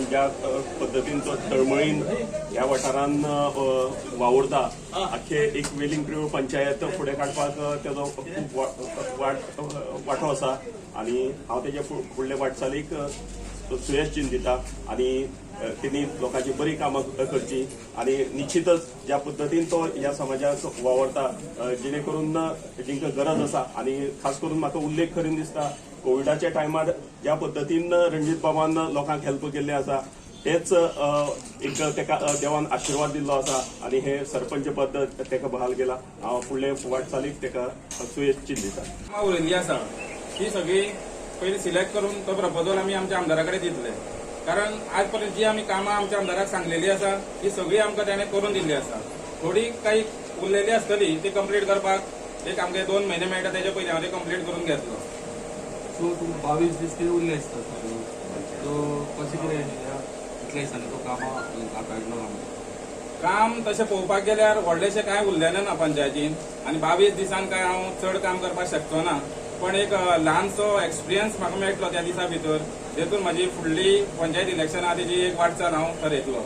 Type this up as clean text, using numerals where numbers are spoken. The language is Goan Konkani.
कारण ज्या पद्दतीन तो तळमळीन ह्या वाठारान वावुरता, आख्खे एक वेलिंग प्रियोळ पंचायत फुडें काडपाक तेजो खूब वांटो आसा आनी हांव तेजे फुडले वाटचालीक सुयेश चिंतिता आनी तेणी लोकांची बरी कामां करची आनी निश्चितच ज्या पद्दतीन तो ह्या समाजाक वावरता, जेणे करून जिंकां गरज आसा आनी खास करून म्हाका उल्लेख करीन दिसता, कोविडाच्या टायमार ज्या पद्दतीन रणजीत बाबान लोकांक हेल्प केल्ले आसा, तेच एक तेका देवान आशिर्वाद दिल्लो आसा आनी हे सरपंच पद तेका बहाल केला. हांव फुडले वाटचालीक तेका सुयेश चिंतिता. कामां उरिल्ली आसा ती सगळी पयलीं सिलेक्ट करून तो प्रपोजल आमी आमच्या आमदारा कडेन दितले, कारण आज पर्यंत जी आमी कामां आमच्या आमदाराक सांगलेली आसा ती सगळी आमकां ताणें करून दिल्ली आसा. थोडी काही उरलेली आसतली ती कंप्लीट करपाक एक आमकां 2 म्हयने मेळटा, तेजे पयलीं हांव ते कंप्लीट करून घेतलो. सो तुमकां 22 दीस कितें उरले आसता, सो कशें कितें इतल्या दिसांनी तो कामां हाताळटलो? काम तशें पळोवपाक गेल्यार व्हडलेशें कांय उरलेलें ना पंचायतीन आनी 22 दिसान काय हांव चड काम करपाक शकचो ना, पण एक ल्हानसो एक्सपिरियन्स म्हाका मेळटलो त्या दिसा भितर, जेतून म्हाजी फुडली पंचायत इलेक्शन आहा तेजी एक वाटचाल हांव थरयतलो.